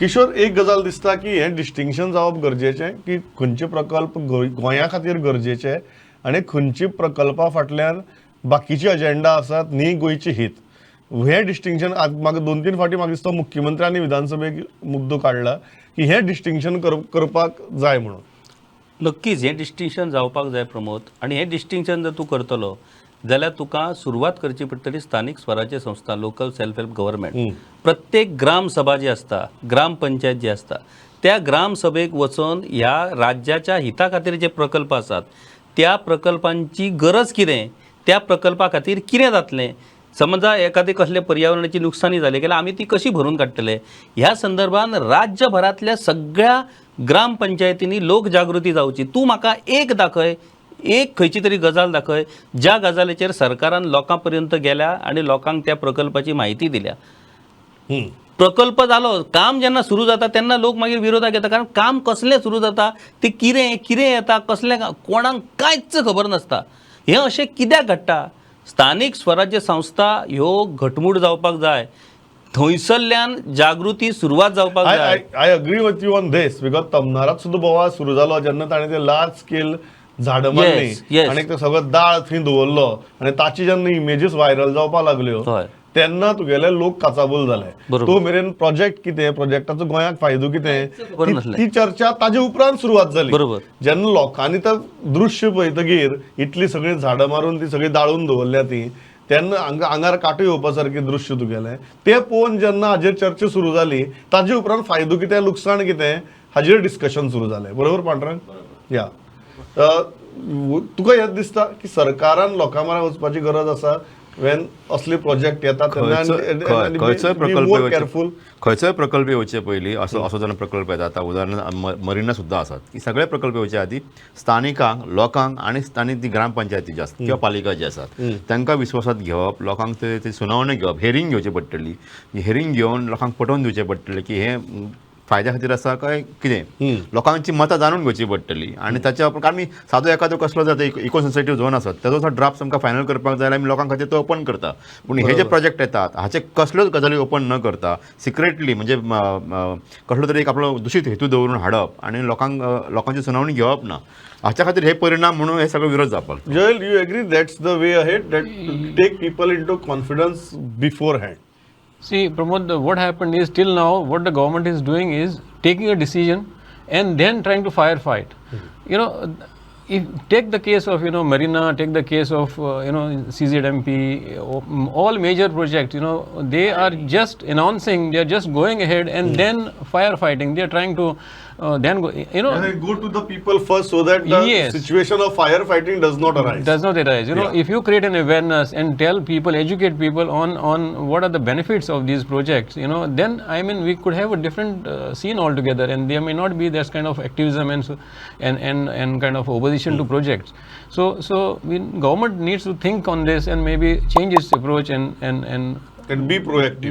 किशोर, एक गजाल दिसता की हें डिस्टिंक्शन जावप गरजेचें की खंयचे प्रकल्प गोंया खातीर गरजेचे आनी खंयचे प्रकल्पा फाटल्यान बाकीची अजेंडा आसात न्ही गोंयची हित. हें डिस्टिंक्शन आज म्हाका दोन तीन फावटी म्हाका दिसता मुख्यमंत्र्यांनी विधानसभेक मुद्दो काडला की हें डिस्टिंक्शन करपाक जाय म्हणून. नक्कीच हें डिस्टिंक्शन जावपाक जाय प्रमोद. आनी हें डिस्टिंक्शन जर तूं करतलो जाल्यार तुका सुरवात करची पडटली स्थानीक स्वराज्य संस्था, लोकल सेल्फ हेल्प गव्हर्मेंट. प्रत्येक ग्राम सभा जी आसता, ग्राम पंचायत जी आसता, त्या ग्राम सभेक वचून ह्या राज्याच्या हिता खातीर जे प्रकल्प आसात त्या प्रकल्पांची गरज कितें, त्या प्रकल्पा खातीर कितें जातलें, समजा एखादी कसले पर्यावरणाची नुकसानी जाली जाल्यार आमी ती कशी भरून काडटले, ह्या संदर्भान राज्यभरांतल्या सगळ्या ग्रामपंचायतींनी लोकजागृती जावची. तूं म्हाका एक दाखय, एक खंयची तरी गजाल दाखय ज्या गजालीचेर सरकारान लोकां पर्यंत गेल्या आनी लोकांक त्या प्रकल्पाची म्हायती दिल्या. प्रकल्प जालो, काम जेन्ना सुरू जाता तेन्ना लोक मागीर विरोधाक येता, कारण काम कसलें सुरू जाता तें कितें कितें येता कसलें कोणाक कांयच खबर नासता. हें अशें कित्याक घडटा? स्थानीक स्वराज्य संस्था ह्यो घटमूट जावपाक जाय, थंयसरल्यान जागृती सुरवात जावपाक जाय. I agree with you on this because तमनारात सुद्दां बोवाळ सुरू जालो जेन्ना ताणें ते लार्ज स्केल झाडां मारली आनी ते सगळो दाळ थंय दवरलो आनी ताची जेन्ना इमेजीस व्हायरल जावपाक लागल्यो तेन्ना तुगेले लोक काचाबूल जाले. तो मेरेन प्रोजेक्ट कितें, प्रोजेक्टाचो गोंयाक फायदो कितें, ती चर्चा ताजे उपरांत सुरवात जाली. जेन्ना लोकांनी तो दृश्य पळयतगीर इतली सगळीं झाडां मारून ती सगळी दाळून दवरल्या ती, तेन्ना आंगार कांटो येवपा सारकें दृश्य तुगेलें तें पळोवन जेन्ना हाजेर चर्चा सुरू जाली ताजे उपरांत फायदो कितें लुकसाण कितें हाजेर डिस्कशन सुरू जालें. बरोबर पांडुरंग? या तुका हें दिसता की सरकारान लोकां म्हऱ्यान वचपाची गरज आसा वेन असले प्रोजेक्ट येता तेन्ना? खंयचोय प्रकल्प मोर केअरफूल. खंयचोय प्रकल्प येवचे पयलीं असो असो जेन्ना प्रकल्प येता, आतां उदाहरण मरिना सुद्दां आसात की सगळे प्रकल्प येवचे आदी स्थानिकांक, लोकांक आनी स्थानीक ती ग्रामपंचायती जी आसात किंवा पालिका जी आसात तांकां विस्वासात घेवप, लोकांक ते सुनावणी घेवप, हेरींग घेवची पडटली. हेरींग घेवन लोकांक पटोवन दिवचें पडटलें की हें फायद्या खातीर आसा काय कितें, लोकांची मतां जाणून घेवची पडटली. आनी ताच्या उपरांत आमी सादो एखादो कसलो जाता इको सेन्सिटीव झोन आसत ताजो ड्राफ्ट आमकां फायनल करपाक जाय जाल्यार आमी लोकां खातीर तो ओपन करता. पूण हे जे प्रोजेक्ट येतात हाचे कसल्योच गजाली ओपन न करता सिक्रेटली म्हणजे कसलो तरी एक आपलो दुशीत हेतू दवरून हाडप आनी लोकांक लोकांची सुनावणी घेवप ना, हाच्या खातीर हे परिणाम म्हणून हे सगळे विरोध जावपाक. Joel, you agree that's the way ahead, that take people into confidence beforehand? See, Pramod, what happened is till now, what the government is doing is taking a decision and then trying to firefight. You know, if take the case of Marina, take the case of CZMP, all major projects. They are just announcing, they are just going ahead and then firefighting. They are trying to then go. You know, And go to the people first so that the situation of firefighting does not arise. Does not arise. You know, if you create an awareness and tell people, educate people on what are the benefits of these projects, then I mean we could have a different scene altogether, and there may not be this kind of activism and so, and kind of opposition to projects. So government needs to think on this and maybe change its approach and and be proactive.